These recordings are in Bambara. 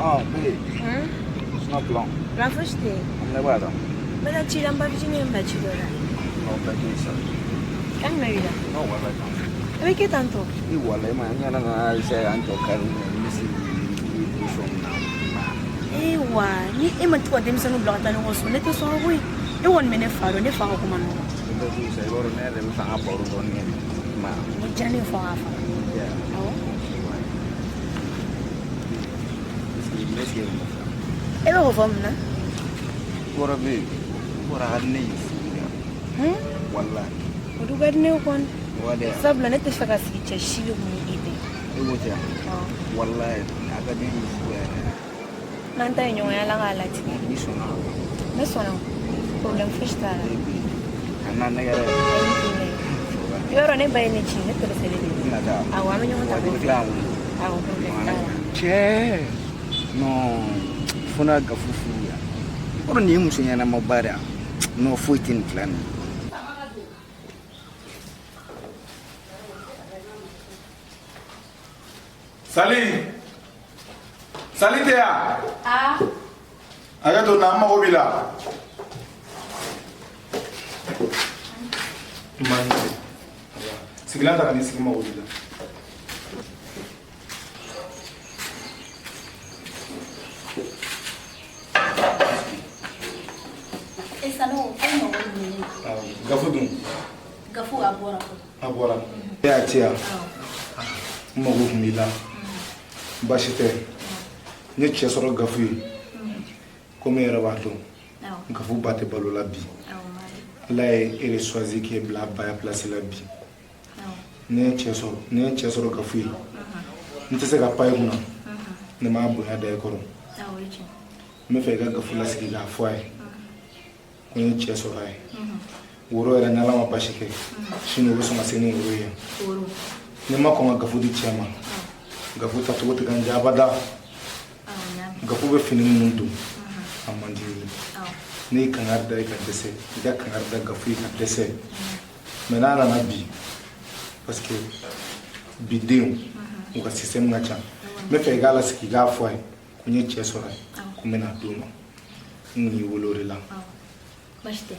Ah, bɛ sinon plan. Plan fosi tɛ yen. Ne b'a dɔn. N bɛ taa ci la, n ba fitinin ye n bila ci dɔ la. Non, bɛɛ k'i sa. Kan jumɛn b'i la? Non, wala kan. I bɛ kɛ tan tɔ. I wala i ma n yɛrɛ nana se an tɔ kari n bɛ se i fɛnw na. Ee wa ni e ma to ka denmisɛnninw bila ka taa ɲɔgɔn sɔrɔ, ne tɛ sɔn koyi. E kɔni bɛ ne fa dɔn, ne fa ka kuma nɔgɔ. Bɛɛ k'i sa, i b'a dɔn ne yɛrɛ bɛ fɛ an ka baro dɔɔni kɛ. Ma. Ni diya ne ye fɔ k'a faga. Awɔ. Est ce que e bɛ fɛ? E bɛ k'o fɔ mun na? Kɔrɔ bɛ yen, kɔrɔ a ka di ne ye furu de. Walahi. O dun ka di ne ye kɔni. Wa dɛ. Sabula ne tɛ fɛ ka sigi cɛ si de kun ni i tɛ. E ko ten. Walahi a ka di ne ye furu yɛrɛ. N'an ta ye ɲɔgɔn ye, Ala k'a latigɛ. N'i sɔnna. Ne sɔnna. Problème fosi t'a la. A na nɛgɛ dɛ. Ayi, n t'i nɛgɛ. I b'a dɔn ne ba ye ne ci, ne pereselen de don. I bɛna taa. Awɔ, an bɛ ɲɔgɔn ta. Wa i bɛ tila ka wuli. Awɔ, problème t'a la. Cɛ non, fo n'a Gafu furu yan. I b'a dɔn nin ye muso ɲɛnamaba de ye. Non, foyi tɛ nin fila nin. Sali, Sali tɛ yan? Ah. Hakɛ to, na, n mago b'i la. Man sigilan ta ka n'i sigi, n mago b'i la. E Sanogo, e mago bɛ ne la. Gafu dun? Gafu a bɔra fɔlɔ. A bɔra. E y'a ci yan? N mago tun b'i la. Baasi tɛ. N ye cɛ sɔrɔ Gafu ye. Komi e yɛrɛ b'a dɔn, Gafu ba tɛ balo la bi. Ala ye e de choisi k'e bila a baya place la bi. Ne ye cɛ sɔrɔ, ne ye cɛ sɔrɔ Gafu ye. N tɛ se ka pan e kunna. Ne m'a bonya da e kɔrɔ. N bɛ fɛ i ka Gafu lasigi k'a fɔ a ye ko n ye cɛ sɔrɔ a ye. Woro yɛrɛ, n'Ala ma basi kɛ, sini u bɛ sɔn ka se ni woro ye. Ni ma kɔn ka Gafu di cɛ ma, Gafu tacogo tɛ ka n diya abada. Gafu bɛ fini minnu don, a man di n ye. Ne ye kangari da ye ka dɛsɛ, i ka kangari da Gafu ye ka dɛsɛ. Mais n'a nana bi, parce que bi denw u ka système ka ca, n bɛ fɛ i k'a lasigi i k'a fɔ a ye ko n ye cɛ sɔrɔ a ye, ko n bɛna d'o ma. N kun y'i wele o de la. Baasi tɛ.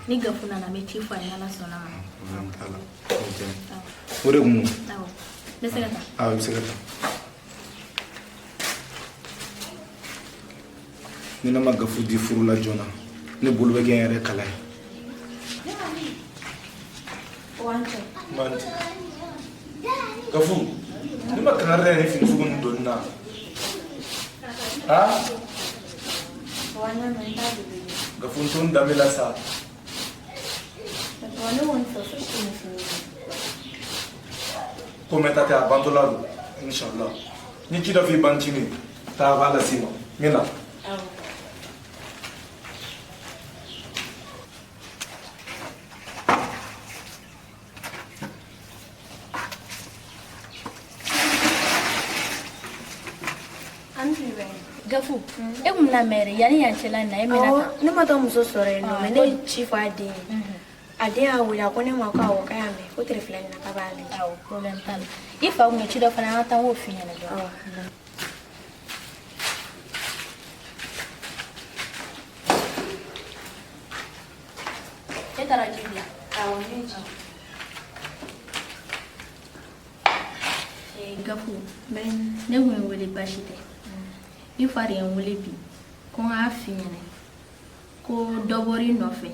Ni Gafu nana, n bɛ ci fɔ a ye, n'Ala sɔnna ma. Problème t'a la. O de kun don. Awɔ. N bɛ se ka taa? Awɔ, i bɛ se ka taa. Ni ne ma Gafu di furu la joona, ne bolo bɛ kɛ n yɛrɛ kala ye. Gafu, ne ma kangari da ni fini sugu ninnu donni na. Ha? Gafu, n to n danbe la sa. Ko mɛ ta tɛ, a bantɔla don, inshallah. Ni ci dɔ f'i bancinin, taa a b'a las'i ma. N bɛ na. Gafu, e kun bɛna mɛn yɛrɛ yanni yan cɛla in na, e mɛnna tan. Ne ma taa muso sɔrɔ yen nɔ, mais ne ye ci fɔ a den ye. A den y'a wele, a ko ne ma ko awɔ, k'a y'a mɛn, ko tile fila in na k'a b'a lajɛ. Awɔ, problème t'a la. I fa kun bɛ ci dɔ fana, an ka taa n k'o f'i ɲɛna dɔrɔn. E taara ji bila? Awɔ, ne ye ji. Gafu, ne kun ye wele, baasi tɛ. I fa de ye n wele bi ko n k'a f'i ɲɛna ko dɔ bɔra i nɔfɛ,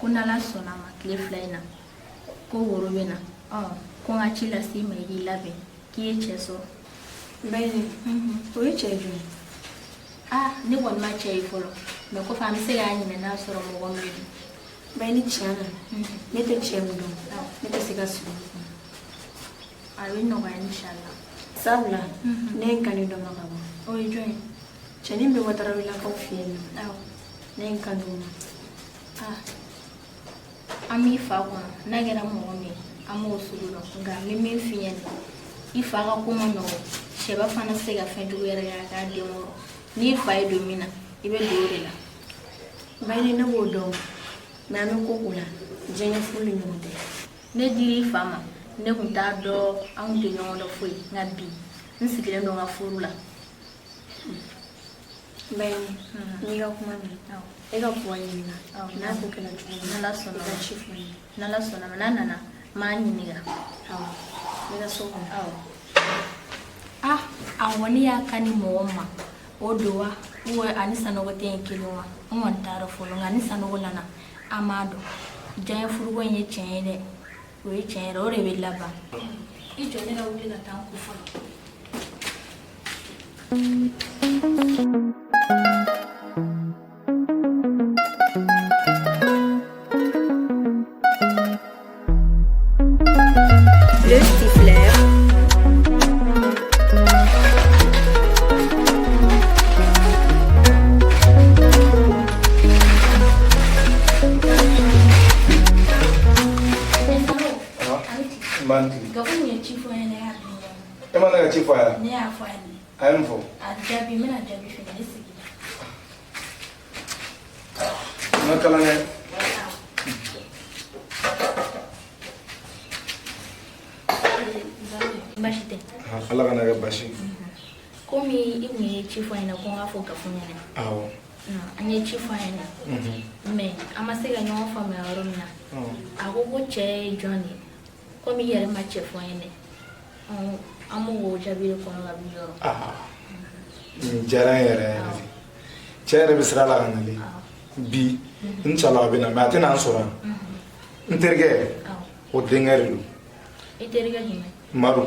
ko n'Ala sɔnna ma, tile fila in na ko woro bɛ na, ko n ka ci lase i ma, i k'i labɛn k'i ye cɛ sɔrɔ. Bɛni, o ye cɛ jumɛn? Aa, ne kɔni ma cɛ ye fɔlɔ, mais kɔfɛ an bɛ se k'a ɲinɛ n'a sɔrɔ mɔgɔ min don. Bɛni, tiɲɛ na, ne tɛ cɛ min dɔn, ne tɛ se ka sigi o kun. A bɛ nɔgɔya inshallah. Sabula ne ye n kanu dɔ ma ka ban. O ye jɔn ye? Cɛnin bɛ Watarawelakaw fɛ yen nɔ. Ne ye n kanu o ma. Aa, an b'i fa kɔnɔ, n'a kɛra mɔgɔ min ye, an b'o sugu dɔn. Nka n bɛ min f'i ɲɛna, i fa ka ko ma nɔgɔn, sɛba fana tɛ se ka fɛn jugu yɛrɛ kɛ a k'a den kɔrɔ. N'i fa ye don min na, i bɛ don o de la. Bɛni, ne b'o dɔn, mais an bɛ ko ko la, diɲɛ furu ni ɲɔgɔn tɛ. Ne dir'i fa ma, ne kun t'a dɔn, an kun tɛ ɲɔgɔn dɔn foyi, nka bi n sigilen don n ka furu la. Bayini, n'i ka kuma mɛn, e ka Puwa ɲininka n'a ko kɛra cogo min. N'Ala sɔnna. I ka ci fɔ n ye. N'Ala sɔnna ma, n'a nana n b'a ɲininka. Awɔ, n bɛ taa so kɔnɔ. Awɔ. Ah, a kɔni y'a kan di mɔgɔ ma, o don wa, ou ani Sanogo tɛ ye kelen wa, n kɔni t'a dɔn fɔlɔ. Nka ni Sanogo nana, an b'a dɔn. Diɲɛ furuko in ye tiɲɛ ye dɛ, o ye tiɲɛ yɛrɛ, o de bɛ laban. I jɔ, ne ka wuli ka taa n ko fɔlɔ. Le Stifler. N b'an tile. Gafu mun ye ci fɔ n ɲɛna, y'a bila. E ma ne ka ci fɔ a ye? Ne y'a fɔ a ye. A ye mun fɔ? A jaabi, n bɛna jaabi fɛnɛ, ne sigi. N ka kalan kɛ. Baasi tɛ. Ala kana kɛ baasi ye. Komi i kun ye ci fɔ n ɲɛna ko n k'a fɔ Gafu ɲɛna. Awɔ. An ye ci fɔ a ɲɛna, mais an ma se ka ɲɔgɔn faamuya yɔrɔ min na, a ko ko cɛ ye jɔn de ye? Komi i yɛrɛ ma cɛ fɔ n ɲɛna, an b'o jaabi de kɔnɔ ka b'i yɔrɔ. Nin diyara n yɛrɛ yɛrɛ de. Cɛ yɛrɛ bɛ sira la ka nalen bi, inshallah a bɛ na, mais a tɛna an sɔrɔ yan. N terikɛ, o denkɛ de don. I terikɛ jumɛn? Madu.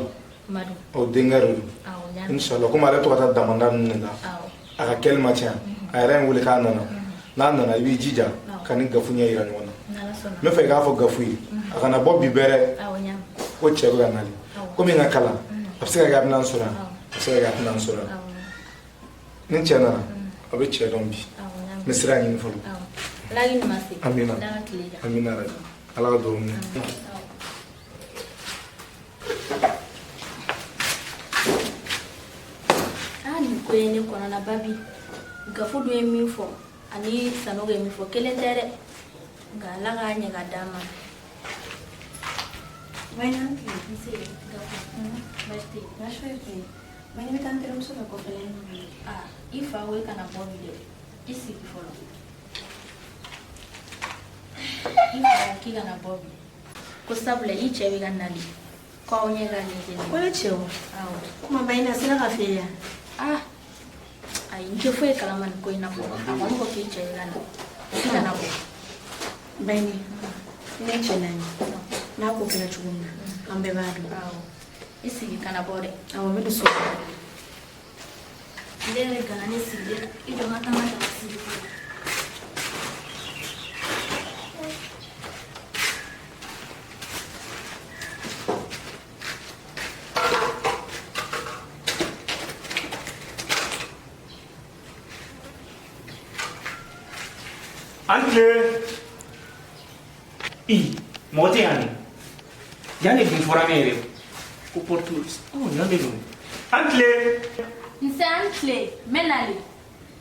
Madu. O denkɛ de don. Awɔ, n y'a mɛn. Inshallah, komi ale to ka taa damanda ninnu de la, a ka kɛli ma ca, a yɛrɛ ye n wele k'a nana. N'a nana, i b'i jija ka ni Gafu ɲɛ yira ɲɔgɔn na. N'Ala sɔnna. N bɛ fɛ i k'a fɔ Gafu ye, a kana bɔ bi bɛɛ dɛ. Awɔ, n y'a mɛn. Ko cɛ bɛ ka nali. Komi n ka kalan, a bɛ se ka kɛ a bɛna n sɔrɔ yan, a bɛ se ka kɛ a tɛna n sɔrɔ yan. Ni cɛ nana, a bɛ cɛ dɔn bi. N bɛ sira ɲini fɔlɔ. Ala k'i ɲuman se. Amina. Ala ka tile diya. Amina yarabi. Ala ka dugawu minɛ. Aa, nin ko ye ne kɔnɔna ba bi. Gafu dun ye min fɔ ani Sanogo ye min fɔ, kelen tɛ dɛ, nka Ala k'a ɲɛ ka d'an ma. Bayini, an tile. Nse Gafu, baasi tɛ yen? Baasi foyi tɛ yen. Bayini, n bɛ taa n terimuso fɛ kɔfɛla in na. Aa, i fa ko i kana bɔ bi dɛ, i sigi fɔlɔ. I fa ko k'i kana bɔ bi, ko sabula i cɛ bɛ ka nali, k'aw ɲɛ ka ɲɛ kelen. Ko ne cɛ o? Awɔ. Kuma Bayini, a sera ka f'e ye yan? Ah, ayi, n tɛ foyi kalama nin ko in na fɔlɔ. A kɔni ko k'i cɛ bɛ ka na, k'i kana bɔ. Bayini, ne cɛ naani, n'a ko kɛra cogo min na, an bɛɛ b'a dɔn. Awɔ, i sigi, kana bɔ dɛ. Awɔ, n bɛ don so kɔnɔ. Ne yɛrɛ gana ne sigilen, i jɔ n ka taa n ka daga sigi fɔlɔ. An tile. I mɔgɔ tɛ yan. Yan de dun fɔra ne yɛrɛ ko porte. Ɔ, yan de don. An tile. Nse, an tile, n bɛ nali.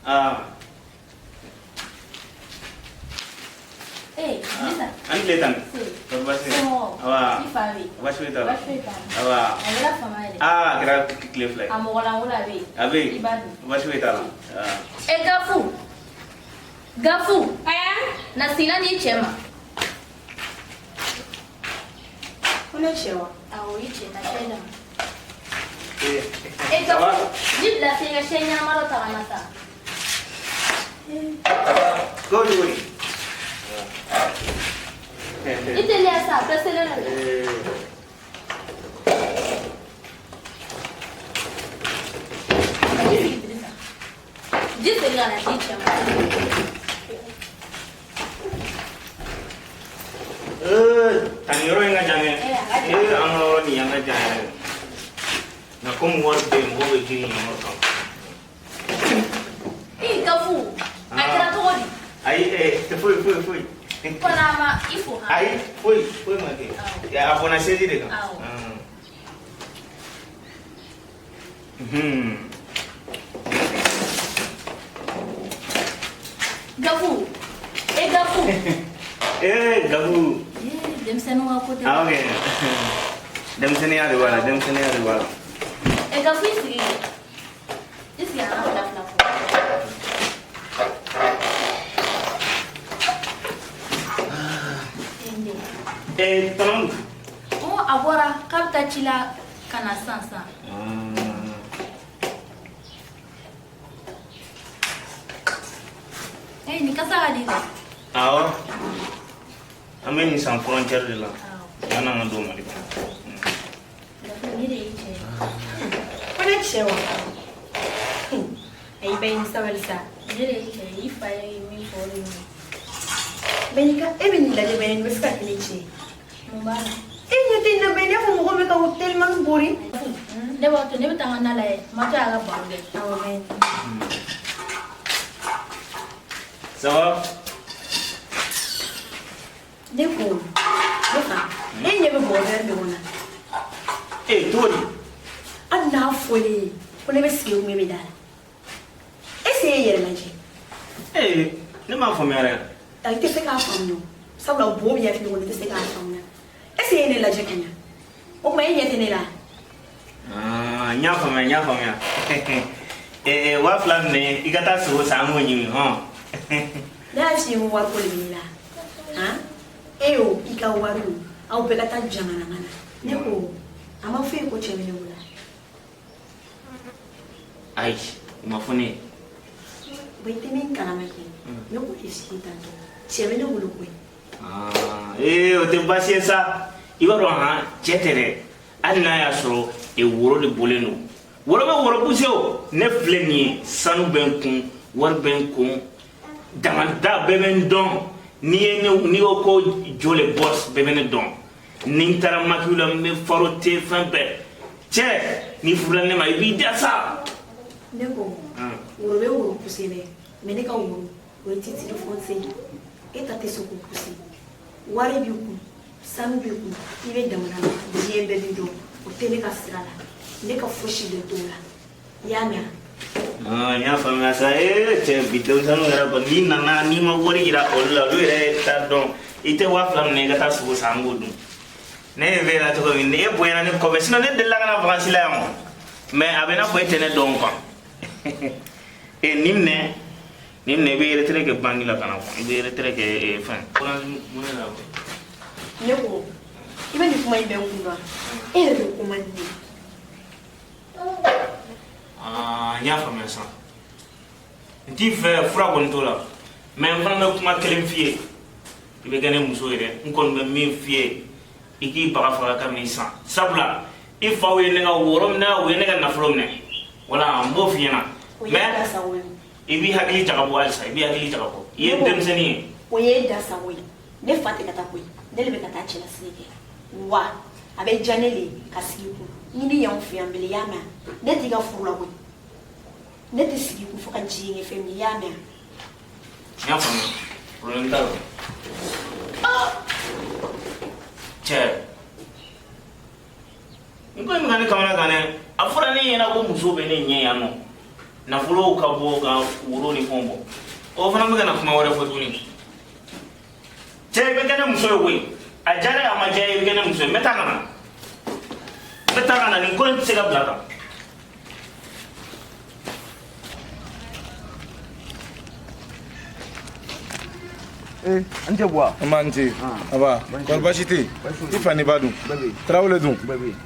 Aa. Ee, Lisa. An tile tan. Se. Kɔri baasi tɛ? Somɔgɔw? Awa. I fa bɛ yen? Baasi foyi t'a la. Baasi foyi t'a la. Awa. A kɛra fama ye dɛ. Aa, a kɛra tile 2 ye. A mɔgɔlankolon a bɛ yen. A bɛ yen. I b'a dun. Baasi foyi t'a la. Aa. E Gafu, Gafu, na sina n'i cɛ ma. Ko ne cɛ wa? Awɔ, i cɛ na cɛ dama. Ee. E Gafu, ni bila se i ka sɛ ɲɛnama dɔ ta ka na sa. Ko cogo di? I teliya sa, a preselen don. Ee. I sigi Dirisa. Ji segin ka na di cɛ ma. Ee, tan yɔrɔ in ka jan dɛ. Ee, a ka jan. Ee, an ka yɔrɔ nin an ka jan yɛrɛ. Nka komi wari bɛ yen, mɔgɔw bɛ girin yen yɔrɔ kan. I Gafu, a kɛra cogo di? Ayi, ee, foyi foyi foyi. Fana a ma i fo han. Ayi, foyi foyi ma kɛ. A bɔnna sezi de kan. Awɔ. Unhun. Gafu, e Gafu. Ee, Gafu. Ee, denmisɛnninw ka ko tɛ. Awɔ kɛ. Denmisɛnninya de b'a la, denmisɛnninya de b'a la. E Gafu, i sigi. I sigi, an ka fila fila fɔ. bɔra ci la ka na sisan sisan. Eh, nin kasa ka di dɛ. Awɔ, an bɛ nin san frontière de la yan'an ka don Mali kɔnɔ. Gafu, nin de y'i cɛ ye. Ko ne cɛ wa? Ayi, bɛɛ ni sabali sa. Ne de y'i cɛ ye, i fa ye min fɔ o de ye. Bɛɛ ka e bɛ nin lajɛ bɛɛ nin bɛ se ka kɛ ne cɛ ye. Mun b'a la? E ɲɛ tɛ nin na bɛɛ, ne fɔ mɔgɔ min ka o telimani bori. Ne b'a to ne bɛ taa n ka na lajɛ, n ma to y'a ka baro kɛ. Awɔ bɛɛ. Ça va? Ne ko ne fa, e ɲɛ bɛ bɔgɔ wɛrɛ de kɔnɔ. Eh, cogo di? Hali n'a fɔlen ye ko ne bɛ sigi kun bɛ da la. Est-ce que e yɛrɛ lajɛ? Eh, ne m'a faamuya dɛ. I tɛ se k'a faamuya o. Sabula bo b'i hakili kɔnɔ, i tɛ se k'a faamuya. Est-ce que e ye ne lajɛ ka ɲa? O tuma e ɲɛ tɛ ne la? Ah, n y'a faamuya, n y'a faamuya. Eh, 2000 minɛ, i ka taa sogo san, an k'o ɲimi, hɔn. Ne y'a f'i ye ko wariko de bɛ ne la. Han? E o i ka wari o, aw bɛɛ ka taa jamana na. Ne ko a ma fɔ e ko cɛ bɛ ne bolo. Ayi, o ma fɔ ne ye. Bon, i tɛ min kalama kɛ, ne k'o de f'i ye tantɔ. Cɛ bɛ ne bolo koyi. Ah, ee, o tɛ baasi ye sa. I b'a dɔn han, cɛ tɛ dɛ. Hali n'a y'a sɔrɔ e woro de bɔlen don. Woro bɛ woro puse o. Ne filɛ nin ye, sanu bɛ n kun, wari bɛ n kun, damanda bɛɛ bɛ n dɔn. N'i ye ne, n'i ko ko Jo le boss, bɛɛ bɛ ne dɔn. Ni n taara makiw la, n bɛ faro te fɛn bɛɛ. Cɛ, n'i furula ne ma, i b'i da sa. Ne ko woro bɛ woro puse dɛ, mais ne ka woro o ye titre foncier ye. E ta tɛ se k'o puse. Wari b'i kun, sanu b'i kun, i bɛ jamana la, diɲɛ bɛɛ b'i dɔn. O tɛ ne ka sira la. Ne ka fosi de t'o la. I y'a mɛn? Ah, n y'a faamuya sa. Ee, cɛ, bi denmisɛnninw yɛrɛ kɔni, n'i nana n'i ma wari yira olu la, olu yɛrɛ t'a dɔn. I tɛ 2000 minɛ i ka taa sogo san, an k'o dun. Ne ye bɛɛ la cogo min, e bonyana ne kɔfɛ, sinon ne delila ka na vacances la yan o. Mais a bɛ i n'a fɔ e tɛ ne dɔn quoi. E, nin minɛ, nin minɛ, i bɛ retrait kɛ banque la ka na quoi. I bɛ retrait kɛ fɛn. Orange Money la quoi. Ne ko, i bɛ nin kuma in bɛɛ n kun wa? E yɛrɛ de ko man di ne ye. Ah, n y'a faamuya sisan. N t'i fɛ fura kɔni t'o la. Mais n fana bɛ kuma kelen f'i ye. I bɛ kɛ ne muso ye dɛ. N kɔni bɛ min f'i ye, i k'i baga faga kabini sisan. Sabula i faw ye ne ka woro minɛ, u ye ne ka nafolo minɛ. Wala, n b'o f'i ɲɛna. O ye da sago ye. I b'i hakili jagabɔ halisa, i b'i hakili jagabɔ. I ye denmisɛnnin ye. O ye da sago ye. Ne fa tɛ ka taa koyi. Ne de bɛ ka taa cɛlasigi kɛ. Wa a bɛ diya ne de ye ka sigi kun. Ni ne y'anw fɛ yan bele, i y'a mɛn? Ne t'i ka furu la koyi. Ne tɛ sigi kun fo ka diɲɛ kɛ fɛn min ye, i y'a mɛn? N y'a faamuya. Problème t'a la. Cɛ, n ko in bɛ ka ne kamana gan dɛ. A fɔra ne ɲɛna ko muso bɛ ne ɲɛ yan nɔ. Nafolo ka bɔ ka woro ni fɛnw bɔ. O fana bɛ ka na kuma wɛrɛ fɔ tuguni. Cɛ, i bɛ kɛ ne muso ye koyi. A diyara ye, a ma diya ye, i bɛ kɛ ne muso ye. N bɛ taa ka na. N bɛ taa ka na, nin ko in tɛ se ka bila tan. Eh, an tɛ bɔ. An b'an ce. Aba, kɔri baasi tɛ yen? I fa ni ba dun? Tarawele dun?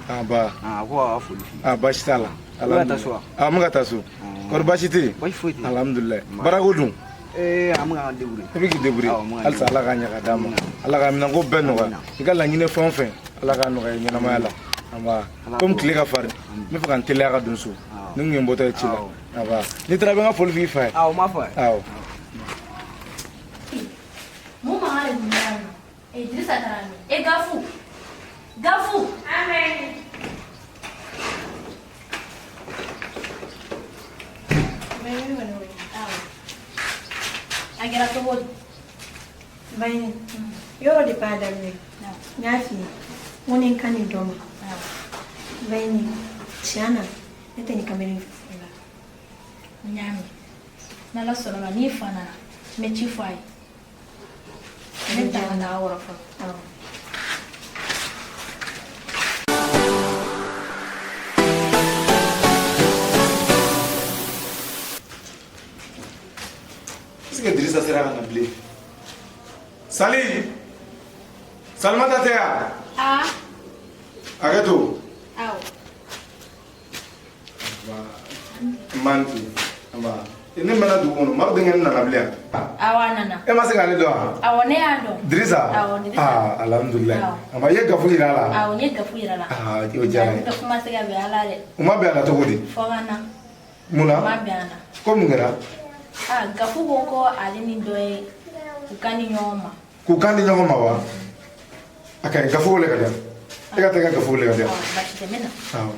Ah ba. Ah, ko a foli f'i ye. Ah, baasi t'a la. I bɛ ka taa so wa? Ah, n bɛ ka taa so. Kɔri baasi tɛ yen? Baasi foyi tɛ yen. Alhamdulilayi. Barako dun? Eh, an bɛ k'an débrouiller. I bɛ k'i débrouiller. Awɔ, n bɛ k'an Halisa Ala k'a ɲɛ ka d'a ma. Ala ka minɛnko bɛɛ nɔgɔya. I ka laɲini fɛn o fɛn, Ala k'a nɔgɔya i ɲɛnamaya la. Aba, komi tile ka farin, n bɛ fɛ ka n teliya ka don so. Ni n kun ye n bɔtɔ ye ci la. Aba, n'i taara i bɛ n ka foli f'i fa ye. Awɔ, n b'a fɔ a ye. Awɔ. Mun mankan de tun bɛ yan nɔ? E, Dirisa taara min? E, Gafu! Gafu! Awɔ. A kɛra cogo di? Bayini, yɔrɔ de b'a daminɛ. N y'a f'i ye, n ko ni n ka nin dɔ ma. Bayini, tiɲɛ na, ne tɛ nin kamalen in fɛ furu la. N y'a mɛn. N'Ala sɔnna ma, n'i fa nana, n bɛ ci fɔ a ye. Ne bɛ taa ka taa wɔrɔ fɔlɔ. Awɔ. Est-ce que Dirisa sera ka na bilen? Sali! Salimata tɛ yan? Aa! Hakɛ to. Manti. Aba. Ne mɛnna dugu kɔnɔ, Maro denkɛ nana bilen yan. Awɔ, a nana. E ma se k'ale dɔn wa? Awɔ, ne y'a dɔn. Dirisa? Awɔ, Dirisa. Aa, alhamdulilayi. Awɔ. Aba, i ye Gafu yira a la? Awɔ, n ye Gafu yira a la. Aa, o diyara n ye. Gafu ma se ka bɛn a la dɛ. U ma bɛn a la cogo di? Fɔ ka na. Mun na? U ma bɛn a la. Ko mun kɛra? Aa, Gafu ko ko ale ni dɔ ye u kan di ɲɔgɔn ma. K'u kan di ɲɔgɔn ma wa? A ka ɲi, Gafu wele ka di yan. E ka taa i ka Gafu wele ka di yan. Awɔ, baasi tɛ, n bɛ na. Awɔ.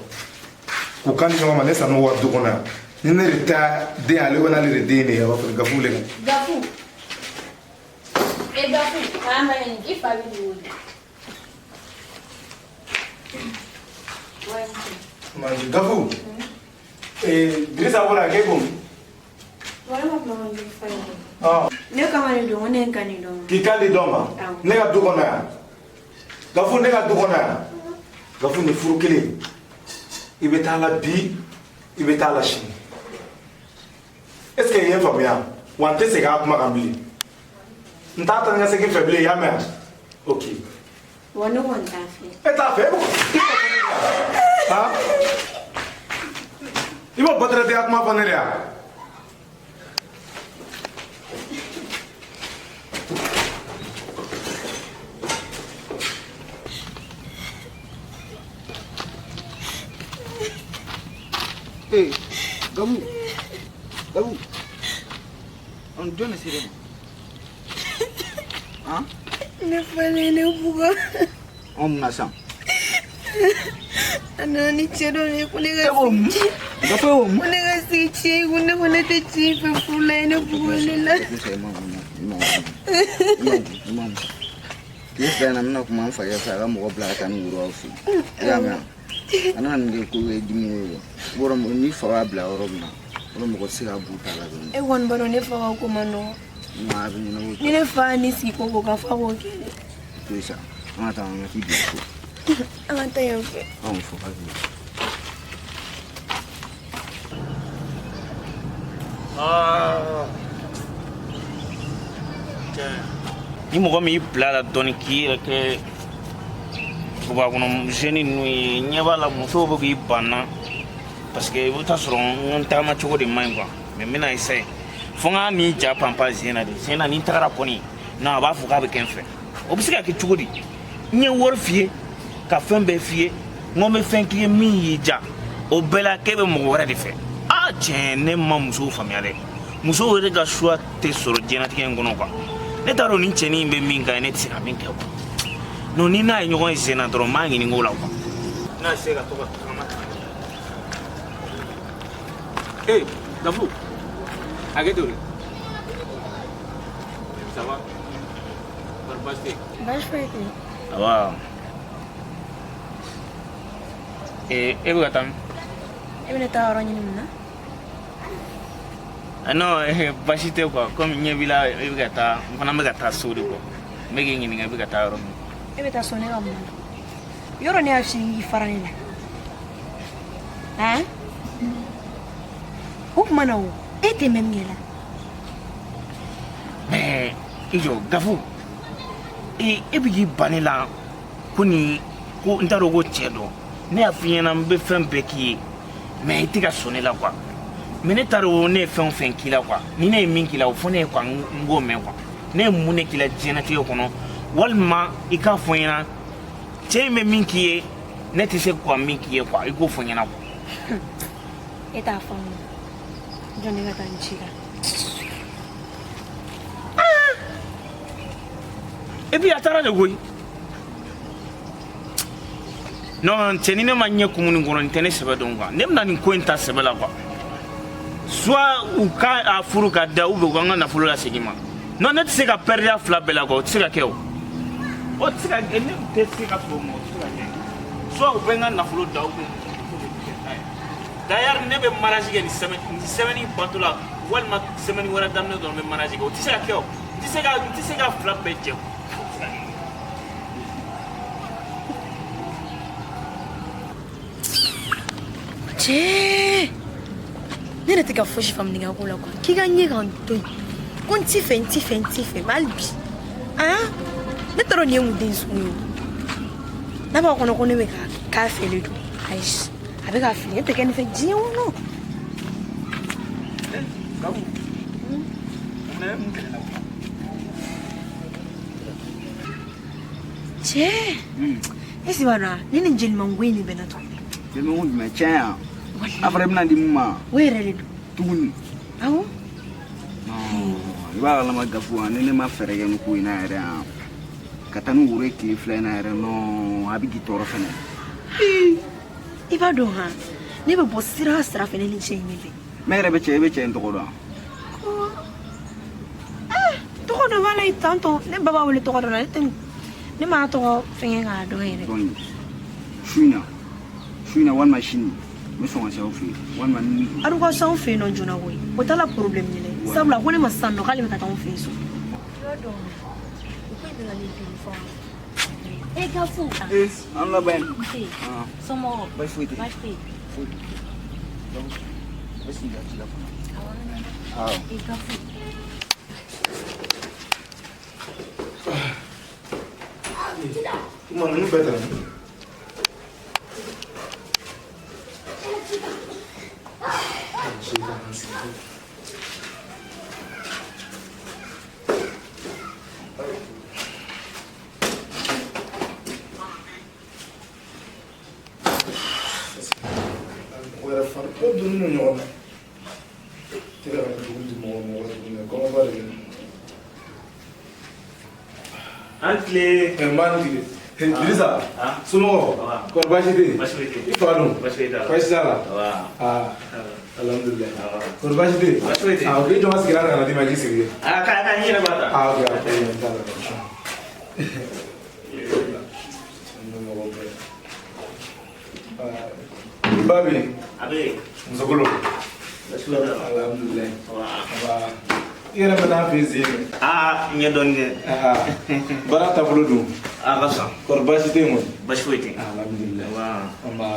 K'u kan di ɲɔgɔn ma, ne sanu wa du kɔnɔ yan. Ni ne de ta den ale ko n'ale de den de ye, a b'a fɔ Gafu wele ka di. Gafu. E Gafu, an ba ɲini, i fa bɛ k'i wele. Gafu. Ee, Dirisa bɔra k'e ko. Ne kama de don, ko ne ye n kan di dɔ ma. K'i kan di dɔ ma? Ne ka du kɔnɔ yan. Gafu, ne ka du kɔnɔ yan. Gafu, ni furu kelen. I bɛ taa la bi, i bɛ taa la sini. Est ce que i ye n faamuya? Wa n tɛ segin a kuma kan bilen. N t'a taa ni ka segin fɛ bilen, i y'a mɛn? Ok. Wa ne kɔni t'a fɛ. E t'a fɛ? E b'o han? I b'o batɛrɛdenya kuma fɔ ne de yan? Ee, Gabu, Gabu, an jɔn de sera ma? Han? Ne fa de ye ne bugɔ. Anw mun na sisan? A nana ni cɛ dɔ de ye ko ne ka E ko mun? Gafu e ko mun? Ko ne ka sigi cɛ in kun, ne ko ne tɛ cɛ in fɛ furu la, ye ne bugɔ ne la. Tile fila in na n bɛna kuma n fakɛ fɛ, a ka mɔgɔ bila ka taa ni woro aw fɛ yen. I y'a mɛn wa? A nana nin kɛ ko ye dimi ye. Yɔrɔ ni fa b'a bila yɔrɔ min na, yɔrɔ mɔgɔ tɛ se k'a b'u ta la dɔrɔn. E kɔni b'a dɔn ne fa ka ko man nɔgɔn. A bɛ ɲɛnabɔ. Ni ne fa ni sigi ko ko kan f'a k'o kɛ dɛ. To yen sa, an ka taa an ka t'i bila so. An ka taa yan fɛ. Anw fɔ k'a bɛ. Aa. Ni mɔgɔ min y'i bila la dɔɔni k'i yɛrɛ kɛ duguba kɔnɔ jeune ninnu ye, ɲɛ b'a la musow bɛ k'i ban na parce que i bɛ taa sɔrɔ n taama cogo de man ɲi quoi. Mais n bɛna essayer fo n k'a ni ja panpan sen na de, sen na ni n tagara kɔni non, a b'a fɔ k'a bɛ kɛ n fɛ. O bɛ se ka kɛ cogo di? N ye wari f'i ye ka fɛn bɛɛ f'i ye, n ko n bɛ fɛn k'i ye min y'i diya, o bɛɛ la k'e bɛ mɔgɔ wɛrɛ de fɛ. Aa tiɲɛ, ne ma musow faamuya dɛ. Musow yɛrɛ ka choix tɛ sɔrɔ diɲɛlatigɛ in kɔnɔ quoi. Ne t'a dɔn nin cɛnin in bɛ min kan, ne tɛ se ka min kɛ quoi. Non, ni n'a ye ɲɔgɔn ye sen na dɔrɔn n b'a ɲininka o la quoi. N'a se ka to ka tagama. Ee, Gafu, hakɛ to dɛ. Ça va? Kɔri baasi tɛ yen? Baasi foyi tɛ yen. Awa. Ee, e bɛ ka taa min? E bɛna taa yɔrɔ ɲini mun na? Ah non, baasi tɛ quoi. Comme ɲɛ b'i la, e bɛ ka taa, n fana bɛ ka taa so de quoi. N bɛ k'i ɲininka, e bɛ ka taa yɔrɔ min. E bɛ taa so ne ka mun na? Yɔrɔ ne y'a f'i ye k'i fara ne la. Han? O tuma na o, e tɛ mɛn min kɛ la. Mais i jɔ Gafu, e bɛ k'i ban ne la ko nin ko n t'a dɔn ko cɛ dɔ. Ne y'a f'i ɲɛna n bɛ fɛn bɛɛ k'i ye, mais i tɛ ka sɔn ne la quoi. Mais ne t'a dɔn ne ye fɛn o fɛn k'i la quoi. Ni ne ye min k'i la, o fɔ ne ye quoi, n k'o mɛn quoi. Ne ye mun de k'i la diɲɛlatigɛ kɔnɔ? Walima i k'a fɔ n ɲɛna cɛ in bɛ min k'i ye, ne tɛ se ka min k'i ye quoi, i k'o fɔ n ɲɛna quoi. E t'a faamu. Jɔn ne ka taa n ci kan. Et puis a taara de koyi. Non, cɛ ni ne ma ɲɛ kumu nin kɔnɔ, nin tɛ ne sɛbɛ dɔn quoi. Ne bɛna nin ko in ta sɛbɛ la quoi. Soit u ka a furu ka da, ou bien u ka n ka nafolo lasegin ma. Non, ne tɛ se ka perdre fila bɛɛ la quoi, o tɛ se ka kɛ o. O tɛ se ka kɛ, ne tɛ se ka sɔn o ma, o tɛ se ka kɛ. Soit u bɛ n ka nafolo da, ou bien d'ailleurs ne bɛ mariage kɛ nin semaine, nin semaine bato la, walima semaine wɛrɛ daminɛ dɔrɔn n bɛ mariage kɛ, o tɛ se ka kɛ o. N tɛ se ka fila bɛɛ jɛ. Cɛ, ne yɛrɛ tɛ ka fosi faamu nin ka ko la quoi. K'i ka ɲɛ ka n to yen. Ko n t'i fɛ, n t'i fɛ, n t'i fɛ. Mais hali bi, han, ne t'a dɔn nin ye mun den sugu ye. N'a b'a kɔnɔ ko ne bɛ ka k'a fɛ de don. Ayi, a bɛ ka fili, ne tɛ kɛ nin fɛ diɲɛ kɔnɔ. Gafu. Mun na mun kɛlɛ la? Cɛ, e si b'a dɔn ne ni jelimango in de bɛnna tuguni. Jelimango jumɛn tiɲɛ yan? A fɔra i bɛna di mun ma? O yɛrɛ de don. Tuguni. Awɔ. I b'a kalama Gafu, ni ne ma fɛɛrɛ kɛ nin ko in na yɛrɛ yan, ka taa ni woro ye tile 2 in na yɛrɛ, non, a bɛ k'i tɔɔrɔ fɛnɛ. I b'a dɔn han, ne bɛ bɔ sira o sira fɛ, ne ni cɛ in de bɛ. Mais yɛrɛ bɛ cɛ, i bɛ cɛ in tɔgɔ dɔn? Tɔgɔ dɔ b'a la yen tantɔ, ne ba b'a wele tɔgɔ dɔ la, ne tɛ ne m'a tɔgɔ fɛngɛ k'a dɔn yɛrɛ. Donc su in na walima sini, n bɛ sɔn ka se aw fɛ yen walima ni. Aw ka se anw fɛ yen nɔ joona koyi, o t'a la problème ye dɛ, sabula ko ne ma sisan nɔ k'ale bɛ ka taa anw fɛ yen so. I b'a dɔn o ko in bɛ ka ne dimi fɔ. E Gafu. Ee, an laban. Nse. Somɔgɔw? Baasi foyi tɛ. Baasi tɛ yen. Foyi. Donc n bɛ sigi ka ci la fana. Awɔ. Awɔ. E Gafu. Kuma ninnu bɛɛ ta. Mɔgɔ yɛrɛ farikolo donnen don ɲɔgɔn na. Tɛ ka dugu di mɔgɔ mɔgɔ tuguni, kɔngɔba de bɛ na. An tile. N b'a ni tile. Dirisa, somɔgɔw, kɔri baasi tɛ yen? Baasi foyi tɛ yen. I fa dun? Baasi foyi t'a la. Baasi t'a la? Aa, alhamdulilayi. Kɔri baasi tɛ yen? Baasi foyi tɛ yen. Ah, ok, i jɔ n ka sigilan ta ka na d'i ma, i k'i sigi. Aa, k'a n yɛrɛ b'a ta. Ah, ok, a problème t'a la. I ba bɛ yen? A bɛ yen. Musokolo. Baasi foyi t'a la. Alhamdulilayi. Nba. I yɛrɛ bɛ taa fɛ yen sen dɛ. Aa, n ye dɔɔnin kɛ. Baara taabolo dun? A ka fisa. Kɔri baasi tɛ yen kɔni? Baasi foyi tɛ yen. Alhamdulilayi. Nba.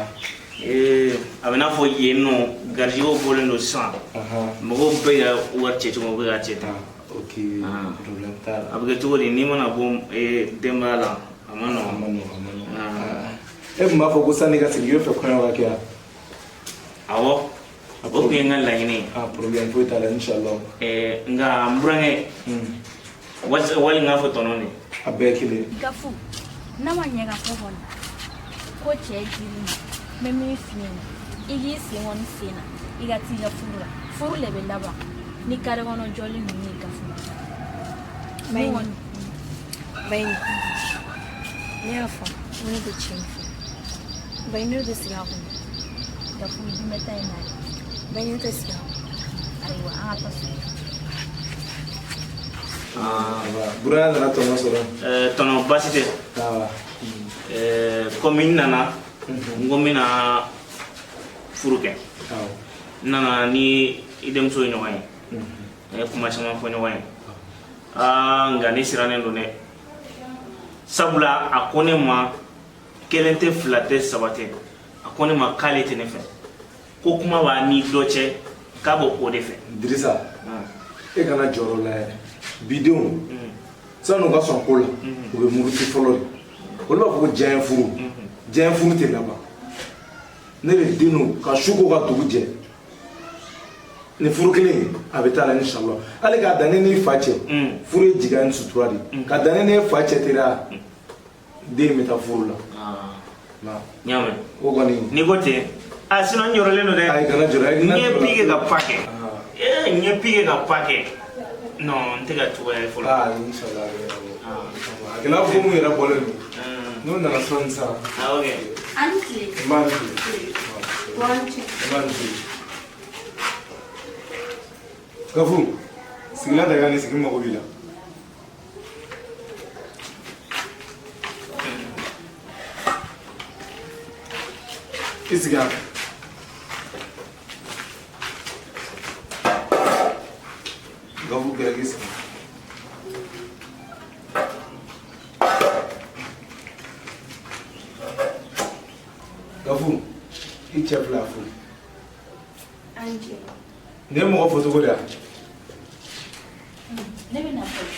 Ee, a bɛ n'a fɔ yen nɔ garijɛgɛw bɔlen don sisan. Mɔgɔw bɛɛ ka wari cɛ cogo min, u bɛ k'a cɛ ten. Ok, problème t'a la. A bɛ kɛ cogo di, n'i mana bɔ denbaya la, a ma nɔgɔn. A ma nɔgɔn, a ma nɔgɔn. E tun b'a fɔ ko sanni ka segin, i bɛ fɛ kɔɲɔ ka kɛ yan? Awɔ. O tun ye n ka laɲini ye. Ah, problème foyi t'a la, inshallah. Nka n burankɛ, wali n k'a fɔ tɔnɔ de. A bɛɛ ye kelen. Gafu, n'a ma ɲɛ ka fɔ kɔni ko cɛ dir'i ma, n bɛ min f'i ɲɛna, i k'i sen kɔni sen na, i ka t'i ka furu la. Furu de bɛ laban ni kare kɔnɔ jɔli ninnu ye Gafu. Bayini, ne y'a fɔ n ko ne tɛ cɛ in fɛ. Bayini, ne tɛ sigi a kɔnɔ. Gafu, i dun bɛ taa yen nɔ. Bayini, ne tɛ sigi a kɔnɔ. Ayiwa, an ka taa so. Buraya nana tɔnɔ sɔrɔ. Tɔnɔ baasi tɛ. Komi n nana, n ko n bɛna furu kɛ. N nana ni i denmuso ye ɲɔgɔn ye. An ye kuma caman fɔ ɲɔgɔn ye. Aa, nka ne sirannen don dɛ. Sabula a ko ne ma, kelen tɛ, fila tɛ, saba tɛ. A ko ne ma k'ale tɛ ne fɛ. Ko kuma b'a ni dɔ cɛ, k'a b'o o de fɛ. Dirisa, e kana jɔrɔ la yɛrɛ. Bidenw, san'u ka sɔn ko la, u bɛ muruti fɔlɔ de. Olu b'a fɔ ko diɲɛ furu. Diɲɛ furu tɛ laban. Ne de den don ka su ko ka dugu jɛ. Ni furu kelen a bɛ taa la inshallah. Hali k'a dan ne n'i fa cɛ, furu ye jigiya ni sutura de ye. Ka dan ne n'e fa cɛ teriya, den bɛ taa furu la. N y'a mɛn. O kɔni. N'i ko ten, a sinon n jɔrɔlen don dɛ. Ayi, kana jɔrɔ. N ye pi kɛ ka pa kɛ. Ee, n ye pi kɛ ka pa kɛ. Non, n tɛ ka cogoya ye fɔlɔ. Aa, inshallah a bɛ ɲɛnabɔ. A kɛla fo mun yɛrɛ bɔlen don. N'o nana sɔɔni sisan. Ah, ok. An ni tile. N b'a ni tile. N b'a ni tile. Gafu, sigilan ta i ka nin sigi, n mago b'i la. I sigi yan. Gafu, gɛrɛ k'i sigi. Gafu, i cɛ filɛ a fo. Nin ye mɔgɔ fo cogo di yan? Ne bɛ na fɔlɔ.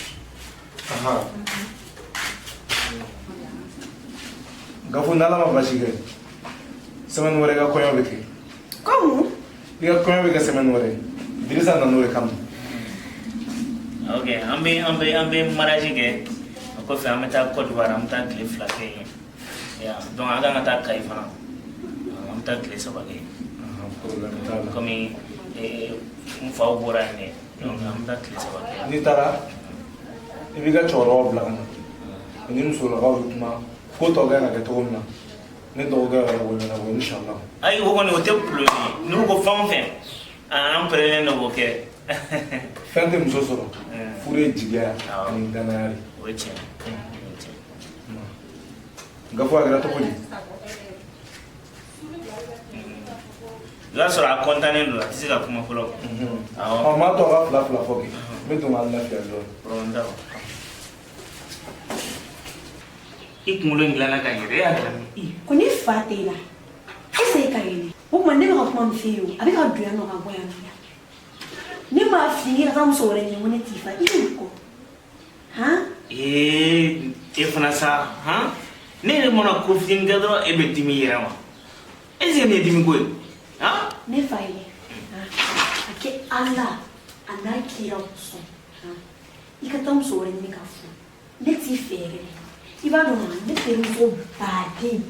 Gafu, n'Ala ma baasi kɛ, semaine wɛrɛ i ka kɔɲɔ bɛ kɛ. Ko mun? I ka kɔɲɔ bɛ kɛ semaine wɛrɛ. Dirisa nana o de kama. Ok, an bɛ mariage kɛ, o kɔfɛ an bɛ taa Côte d'Ivoire, an bɛ taa tile 2 kɛ yen. Ya, donc an kan ka taa Kayi fana, an bɛ taa tile 3 kɛ yen. Problème t'a la. Komi n faw bɔra yen dɛ, donc an bɛ taa tile 3 kɛ yen. N'i taara, i b'i ka cɛkɔrɔbaw bila ka na. U ni musolakaw bɛ kuma, ko tɔ kan ka kɛ cogo min na. Ne dɔgɔkɛ yɛrɛ b'o ɲɛnabɔ inshallah. Ayi, o kɔni o tɛ problème ye, n'u ko fɛn o fɛn, an pɛrɛnnen don k'o kɛ. Fɛn tɛ muso sɔrɔ, furu ye jigiya ani danaya de. O ye tiɲɛ ye, o ye tiɲɛ ye. Gafu, a kɛra cogo di? I b'a sɔrɔ a kɔntannen don, a tɛ se ka kuma fɔlɔ. Awɔ. Ɔ, m'a to a ka fila fila fɔ kɛ, n bɛ don k'an lafiya dɔɔnin. Problème t'a la. I kunkolo in dilanna ka ɲɛ dɛ, e y'a dilan min? Ko ne fa tɛ e la, e se ka yɛlɛ. O tuma ne bɛ ka kuma min f'e ye, o a bɛ ka don yan nɔ ka bɔ yan nɔ. Ne m'a f'i ye ka taa muso wɛrɛ ɲini, ko ne t'i fa, i bɛ kɔ han. Ee, e fana sa han, ne yɛrɛ mana ko fitinin kɛ dɔrɔn, e bɛ dimi i yɛrɛ ma. Est ce que nin ye dimi ko ye han? Ne fa ye, a kɛ Ala a n'a kira kosɔn han, i ka taa muso wɛrɛ ɲini ka furu, ne t'i fɛ yɛrɛ de. I b'a dɔn wa, ne terimuso baden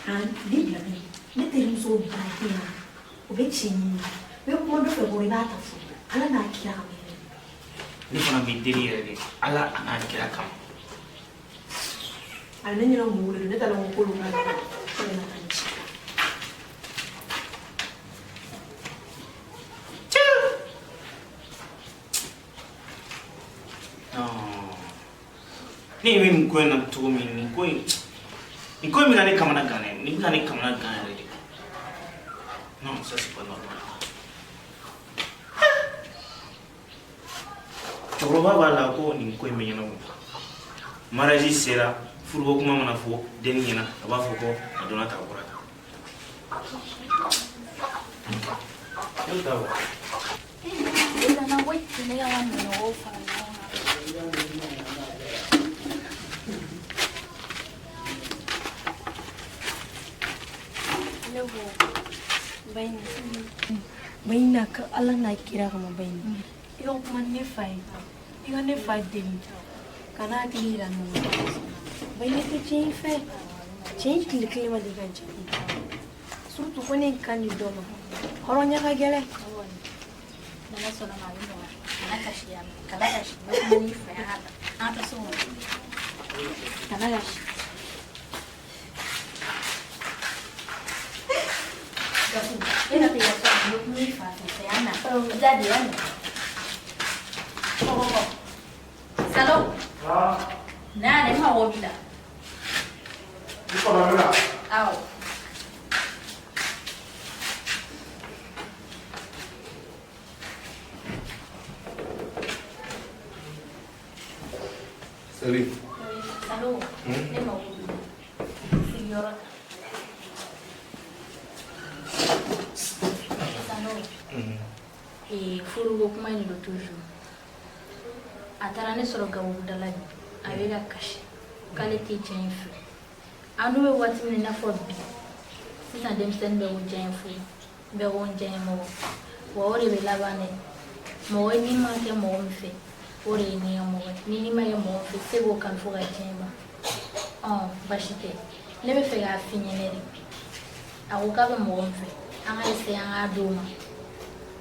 han, ne bila min, ne terimuso baden han, o bɛ cɛ ɲini, n bɛ kuma dɔ fɛ kɔrɔ, i b'a ta furu Ala n'a kira kama yɛrɛ. Ne fana b'i deli yɛrɛ de, Ala a n'a kira kama. A ne ɲɛna mun wele, ne taara ko k'olu ka ko ne ma taa n ci. Non, ne bɛ nin ko in na cogo min, nin ko in bɛ ka ne kamana gan dɛ, nin bɛ ka ne kamana gan yɛrɛ de. Non, ça c'est pas normal. Cɛkɔrɔba b'a la ko nin ko in bɛ ɲɛnabɔ. Mariage sera, furuko kuma mana fɔ denni ɲɛna, a b'a fɔ ko a donna tan, a bɔra tan. Ne bɛ taa wa. I nana koyi, ne ka n ka minɛnɔgɔw fara ɲɔgɔn kan. Ne ko Bayini, Bayini, ka Ala n'a kira kama, Bayini, i ka kuma ne fa ye, i ka ne fa deli ka n'a hakili yira ɲɔgɔn na. Bayini, ne tɛ cɛ in fɛ, cɛ in tile kelen ma deli ka diya ne ye, surtout ko ne kan di dɔ ma, hɔrɔnya ka gɛlɛn. N'Ala sɔnna ma, a bɛ nɔgɔya. Kana kasi ya mɛn, kana kasi. N bɛ kuma n'i fa ye, an ka taa, an ka taa so kɔnɔ. Kana kasi. Gafu, e na tɛ ka so kɔnɔ, n bɛ kuma i fa fɛ, yan na. Da de yan na. Kɔ kɔ kɔ. Salo. Na ne mago b'i la. I kɔnɔ bɛ na. Awɔ. Salut. Salo, ne mago b'i la. Sigiyɔrɔ ta. Salo. Ee, furuko kuma in de don toujours. A taara ne sɔrɔ gabugu da la bi, a bɛ ka kasi k'ale tɛ cɛ in fɛ. An dun bɛ waati min na i n'a fɔ bi sisan, denmisɛnnin bɛɛ ko diya furu, bɛɛ ko n diya mɔgɔ wa, o de bɛ laban dɛ. Mɔgɔ ni ma kɛ mɔgɔ min fɛ, o de ye ne ka mɔgɔ ye. Ni ma kɛ mɔgɔ min fɛ, i tɛ se k'o kanu fo ka diɲɛ ban. Ɔn, basi tɛ, ne bɛ fɛ k'a f'i ɲɛnɛ de. A ko k'a bɛ mɔgɔ min fɛ, an ka essayer an k'a d'o ma,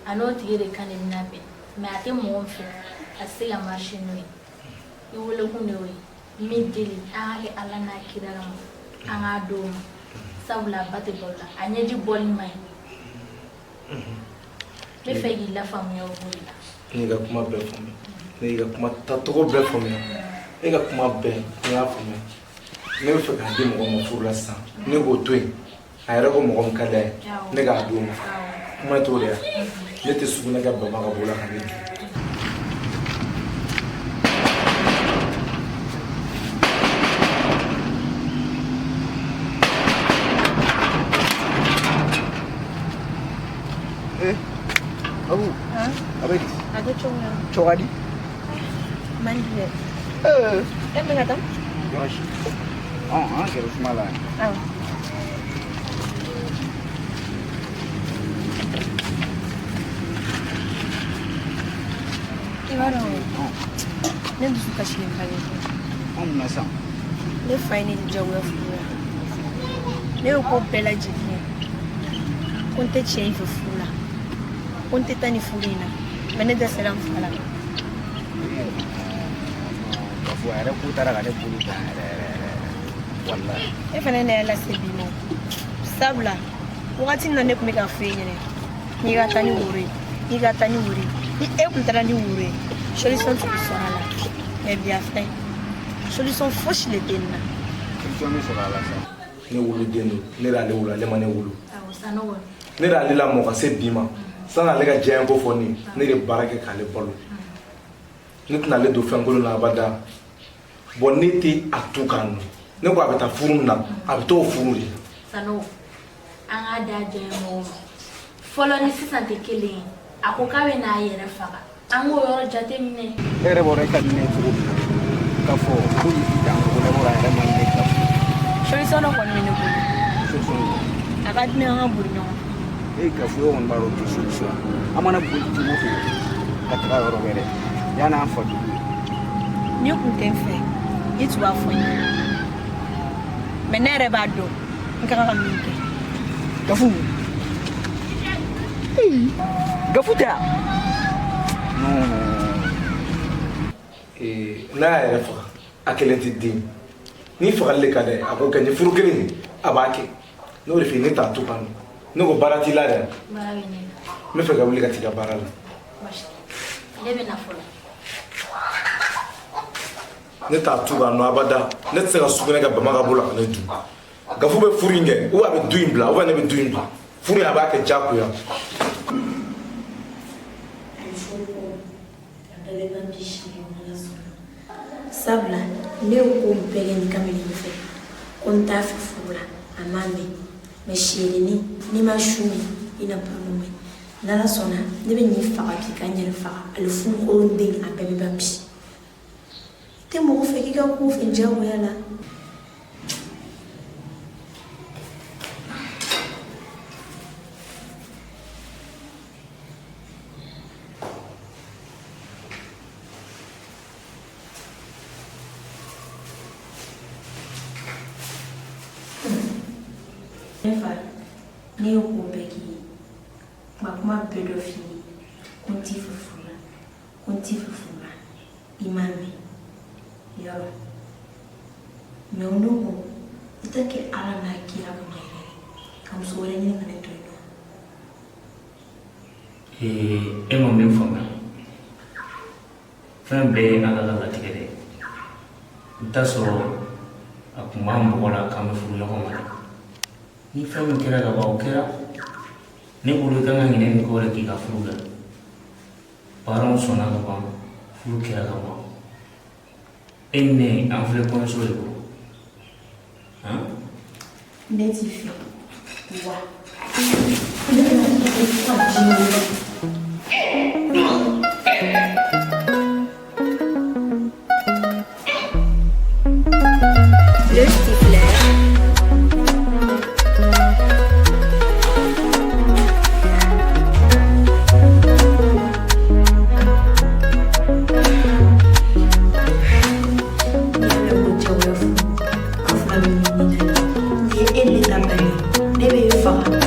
a n'o tigi de kan de bɛna bɛn. Mais a tɛ mɔgɔ min fɛ, a tɛ se ka marcher n'o ye. I welekun de y'o ye. N b'i deli, an ka kɛ Ala n'a kira kama, an k'a d'o ma, sabula a ba tɛ balo la, a ɲɛji bɔli man ɲi. N bɛ fɛ k'i lafaamuya o ko de la. Ne y'i ka kuma bɛɛ faamuya, ne y'i ka kuma tacogo bɛɛ faamuya, e ka kuma bɛɛ ne y'a faamuya. Ne bɛ fɛ k'a di mɔgɔ ma furu la sisan, ne k'o to yen, a yɛrɛ ko mɔgɔ min ka d'a ye, ne k'a d'o ma. Kuma t'o de ye, ne tɛ sugunɛ kɛ bama ka bɔ la ka ne dun. Eh, Abu, a bɛ di? A tɛ cogo la. Cogo di? Man di dɛ. Eh, E bɛ ka taa? Yɔrɔ si. Ɔn, an gɛrɛ suma la yan. Awɔ. B'a dɔn, ne dusu kasilenba bɛ. Anw mun na sisan? Ne fa ye ne diyagoya furu la. Ne ye ko bɛɛ lajɛlen ye. Ko n tɛ cɛ in fɛ furu la. Ko n tɛ taa nin furu in na. Mais ne dɛsɛra n fa la. Gafu a yɛrɛ ko taara ka ne bolo dan yɛrɛ yɛrɛ yɛrɛ. Walayi. E fana ne y'a lase bi ma. Sabula wagati min na ne tun bɛ k'a fɔ e ɲɛna n'i ka taa ni woro ye, n'i ka taa ni woro ye, ni e tun taara ni woro ye, solution tun bɛ sɔrɔ a la. Mais bi a filɛ, solution fosi de tɛ nin na. Solution bɛ sɔrɔ a la sa. Ne woloden don, ne y'ale wolo, ale ma ne wolo. Awɔ, Sanogo. Ne y'ale lamɔ ka se bi ma. Sanni ale ka diya ko fɔ ne, ne de baara kɛ k'ale balo. Ne tɛna ale don fɛn kolon na abada. Bon ne tɛ a tu k'a nɔ. Ne ko a bɛ taa furu min na, a bɛ t'o furu de. Sanogo, an k'a da diya mɔgɔw ma. Fɔlɔ ni sisan tɛ kelen ye. A ko k'a bɛ n'a yɛrɛ faga. An k'o yɔrɔ jateminɛ. E yɛrɛ b'a dɔn e ka di ne ye cogo min na. K'a fɔ ko i dan ko ne bɔra a yɛrɛ man di ne Gafu. Solution dɔ kɔni bɛ ne bolo. Solution jumɛn? A ka di ne an ka boli ɲɔgɔn fɛ. E Gafu e kɔni b'a dɔn o tɛ solution ye. An mana boli cogo o cogo ka taga yɔrɔ wɛrɛ yan'an fa dugu ye. N'i kun tɛ n fɛ, i tun b'a fɔ n ɲɛna. Mais ne yɛrɛ b'a dɔn n ka kan ka min kɛ. Gafu. Gafu tɛ yan? Non non. N'a y'a yɛrɛ faga, a kelen tɛ den. Ni fagali de ka d'a ye, a ko kɛ n ye furu kelen a b'a kɛ. N'o de f'i ye ne t'a to kan. Ne ko baara t'i la dɛ. Baara bɛ ne la. N bɛ fɛ ka wuli ka t'i ka baara la. Baasi tɛ. Ne bɛ na fɔlɔ. Ne t'a tu k'a nɔ abada. Ne tɛ se ka sugunɛ kɛ bama ka bolo ka ne dun. Gafu bɛ furu in kɛ, ou a bɛ du in bila, ou ne bɛ du in bila. Furu in a b'a kɛ diyagoya. Sabula ne ye ko bɛɛ kɛ nin kamalen fɛ ko n t'a fɛ furu la, a m'a mɛn. Mais siyɛnni n'i ma su min i na balo mɛn. N'Ala sɔnna ne bɛ nin faga bi ka n yɛrɛ faga, ale furu kolon den a bɛɛ bɛ ban bi. I tɛ mɔgɔ fɛ k'i ka ko fɛ diyagoya la. Ne fa, ne ye ko bɛɛ k'i ye. Kuma kuma bɛɛ dɔ f'i ye. Ko n t'i fɛ furu la, ko n t'i fɛ furu la. I m'a mɛn. Yɔrɔ. Mais o don ko, i t'a kɛ Ala n'a kira kama yɛrɛ. Ka muso wɛrɛ ɲini ka ne to yen nɔ. E ma min faamuya. Fɛn bɛɛ ye Ala ka latigɛ de ye. I bɛ taa sɔrɔ a kun b'an mɔgɔ la k'an bɛ furu ɲɔgɔn ma dɛ. Ni fɛn min kɛra ka ban o kɛra. Ne bolo i kan ka ɲinɛ nin kɔ de k'i ka furu kɛ. Parents sɔnna ka ban, furu kɛra ka ban. E ni ne an filɛ kɔɲɔso de kɔrɔ. Han? Ne t'i fɛ. Wa. Ne bɛna kɛ fo ka diɲɛ wuli. Le Stifler. Ne bɛ faga.